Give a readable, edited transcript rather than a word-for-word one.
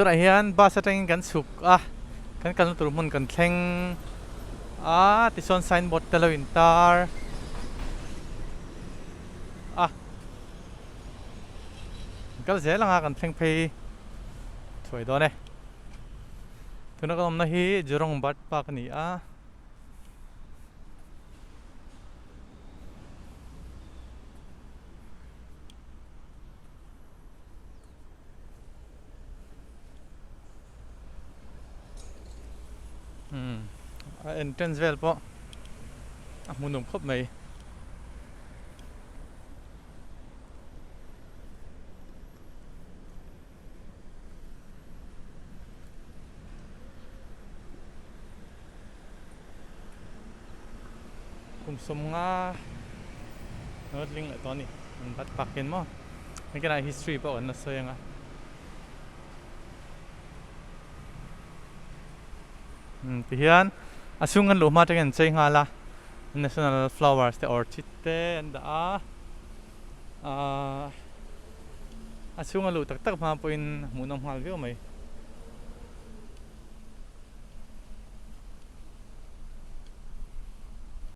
Tunah hian bus atangin kan chhuk a, kan kalna tur hmun kan thleng a, tichuan signboard te lo intar a, kan kal zel anga kan thleng phei thuai dawn e. Tuna kan awmna hi Jurong Bird Park a ni a. Umm a entrance vel pawh a hmuhnawm khawp mai. Kum sawmnga lo tling leh tawh a ni an bat pak hian maw hei kinah history pawh kan la sawi ang a. Umm tihian a chhung kan luh hma atangin an chei nghal a national flowers te orchid te an dah a ahh a chhunga luh tak tak hma pawhin hmuhnawm nghal viau mai.